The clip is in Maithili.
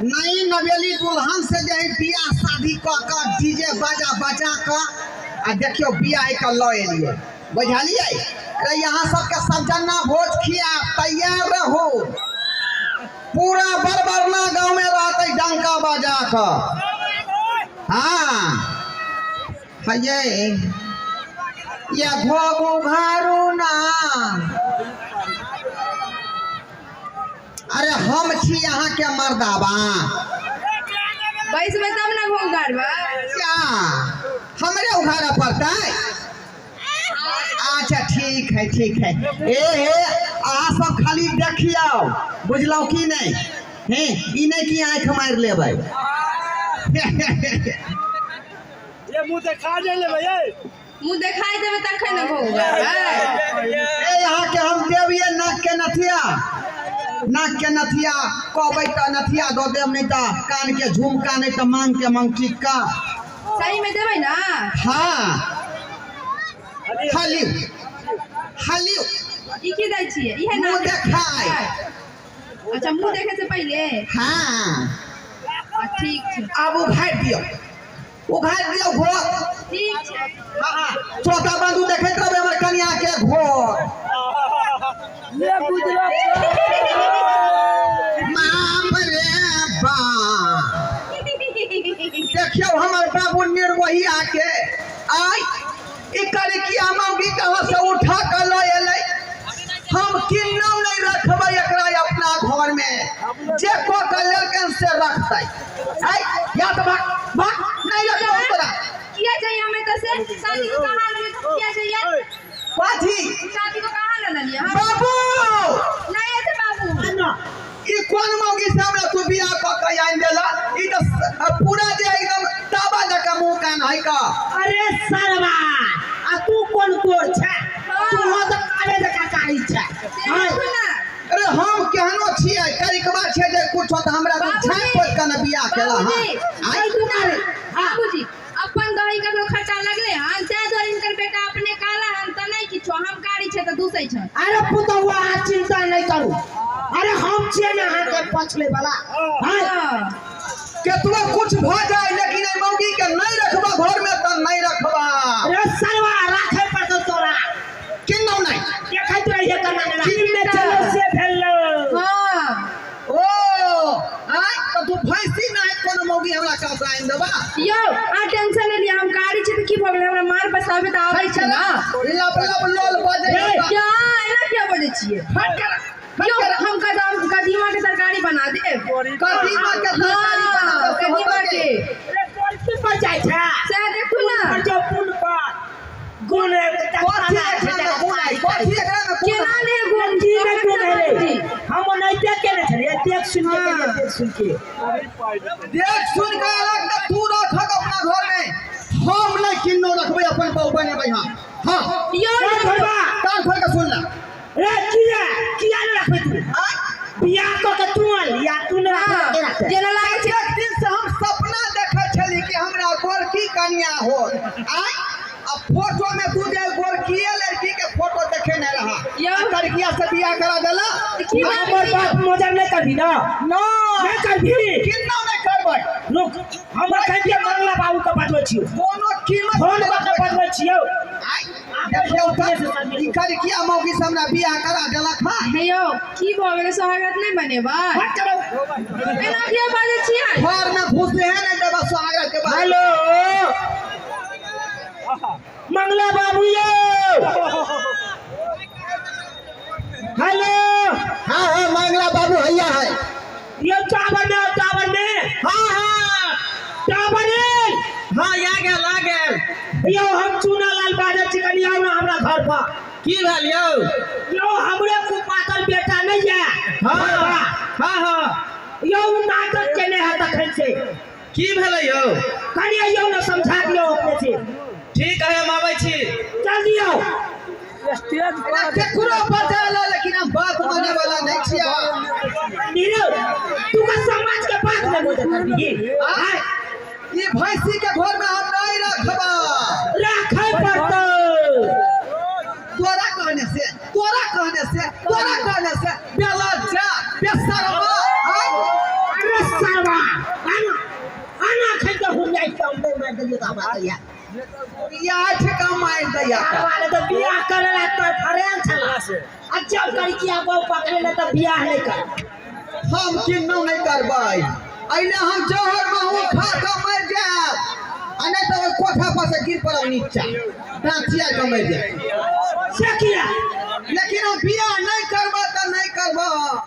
नई नवेली दुल्हन से जे है बियाह शादी कऽ कऽ डीजे बाजा बजा कऽ आ देखियौ बियाह कऽ लऽ एलियै बुझलियै। अरे यहाँ सबके सबजना भोज खिया तैयार रहू, पूरा बरबरना गाँव में रहते डंका बजा कऽ। हाँ ये ये घोघ उघारू ना। अरे हम छी अहाँ के मर्दाबा। बैसबै तब ने घोघ उघारबै। क्या हमरे उघारा पड़तै? अच्छा ठीक है ठीक है। ए हे अहाँ सब खाली देखियौ, बुझलहुँ कि नहीं? हे ई नहीं कि आँखि मारि लेबै। ये मुँह देखा नहीं लेबै, ये मुँह देखाइ देबै तखन ने घोघ उघारबै। ए यहाँ के हम देबियै नाक के नथिया, नाक के नथिया कहबै तऽ नथिया दऽ देब, नहीं तऽ कान के झुमका, नहीं तऽ मांग के मंगटिक्का। सही में देबै ना? हाँ हलिउ हलिउ। ई की दै छियै? इहे मुँह नाक देखाय। अच्छा मुँह देखे से पहिले? हाँ। ठीक छै। आब उघारि दियौ, उघारि दियौ घोर। ठीक छै। हाँ हाँ श्रोता बंधु देखैत रहबै हमर कनिया के घोर। ये बुझलो। बाप रे बाप, देखियौ हमर बाबू निर्मोहिया के आइ ई करिकिया मौगी कहाँ से उठा कऽ लऽ एलै। हम किन्नौ नहीं रखबै एकरा अपना घर में, जे कऽ के लेलकनि से रखतै। आइ या तऽ भाग भाग, नहीं रखबै तोरा। किया चाहिए हमें तो से शादी को कहाँ लेलिए? किया चाहिए? कथी? शादी को कहाँ लेलिए हम? बाबू नहीं ऐसे बाबू। ई कोन मौगी से हमरा तू बियाह कऽ के आनि देला? ई तऽ पूरा जे एकदम ताबा जकाँ मुँह कान है का। अरे सरवा, आ तू कोन गोर छै? तू तऽ काले जकाँ कारी छै। अरे हम केहनो छियै, करिकबा छियै जे कुछो तऽ हमरा तू छाँटि पोति कऽ ने बियाह केला हँ। बाबूजी अपन दही ककरो खट्टा लगले हन, तें दुआरे हिनकर बेटा अपने काला हन तऽ नहि किछो, हम कारी छै तऽ दूसै छै। अरे पुतहुआ अहाँ चिंता नहीं करू, अरे हम छियै ने अहाँके पछले वाला। केतबो कुछ भऽ जाय लेकिन एहि मौगी के नहीं रखबा घर में तऽ नहीं रखबा। अरे सरवा राखे पड़तौ तोरा। किन्नौ नहीं देखैत रहिए केना ने राखै। चलो से भेलौ। हाँ। ओ आय तऽ तू भैंसी नहीं कोनो मौगी हमरा कहाँ आनि देबा। यौ अहाँ टेंशन नहीं लिअ, हम कारी छी तऽ की भऽ गेलै, हमरा मार बसाबे तऽ आबै छै ना। लब लब लोल बजै। क्या एना किया बजै छियै? हट कर। यौ हम कदीमा के तरकारी बना देब। कदीमा के तरकारी बना देब। कदीमा के। अरे कोन पर जाइ छै? सएह देखू ना। पर जो पुल पर गुण कथी एकरा में गुण है? कथी एकरा में गुण? केना ने गुण? की में गुण है? हम ओनाहिते केने छलियै, देख सुन के, देख सुन के। देख सुन के अलग तऽ तू रखक अपना घर में, हम नहीं किन्नो रखबै अपन बहु बनेबै हम। हाँ। यौ कान खोल के सुन ला। रे किया किया नहीं रखबै तू? बियाह कऽ के तू आन या तू नहीं रखबै के रखतै? जेना लागै छै। एक दिन से हम सपना देखै छली कि हमरा गोरकी कनिया हो। आइ आ फोटो में तू जे गोरकीए लड़की के फोटो देखे नहीं रहा, करिकिया से बियाह करा देला। हमर बाप मजा नहीं करबी ना? ना नहीं करबी। किन्नौ नहीं करबै। रुक, हमर कहिया मंगला बाबू के बजबै छियौ, कोनो कीमत फोन कऽ के बजबै छियौ। देखियौ तऽ ई करिकिया मौगी से हमरा बियाह करा देलक हँ। हे यौ की भऽ गेलै, सोहागरात नहि बनेबै? एना किया बाजै छियै? घर में घुसे है नहीं देबा सोहागरात के बाद। हेलो मंगला बाबू यो। हेलो। हाँ हाँ मंगला बाबू हैया है। यो टावर में, टावर में। हाँ हाँ टावर में। हाँ आ गेल आ गेल। यो हम चूना लाल बाजै छी, कनि आउ ना हमरा घर पर। की भेल यौ? यो हमरे कुपातल बेटा नहीं है। हाँ हाँ हाँ। यो नाटक केने है तखन से। की भेलै यौ? कनि आइयौ ना, समझा दियौ अपने से। ठीक है हम आबै छी। जल्दी आउ। स्टेज पर केकरो बजेला लेकिन हम बात माने वाला नहीं छियै। नीरव तू का समाज के बात नहीं बुझत करबी। ई भैंसी के घर में हम नहीं रखबा। राखै पड़तौ। तोरा कहने से, तोरा कहने से, तोरा कहने से बेलज्जा बेशर्मा। अरे सरवा मारि देलियो तऽ हमरा कहिया या ठिका मारि दैया। वाले तऽ बियाह करे ला तर फरेल छला आ जब करी कि आब पकड़े ला तऽ बियाह नहीं कर। हम किन्नू नहीं करबै, अइले हम जहर महू खा कऽ मरि जायब आ नहि तऽ ओहि कोठा पर से गिर पड़ब नीचा, दाँत चिया कऽ मरि जायब। से किया? लेकिन हम बियाह नहीं करबै तऽ नहीं करबै।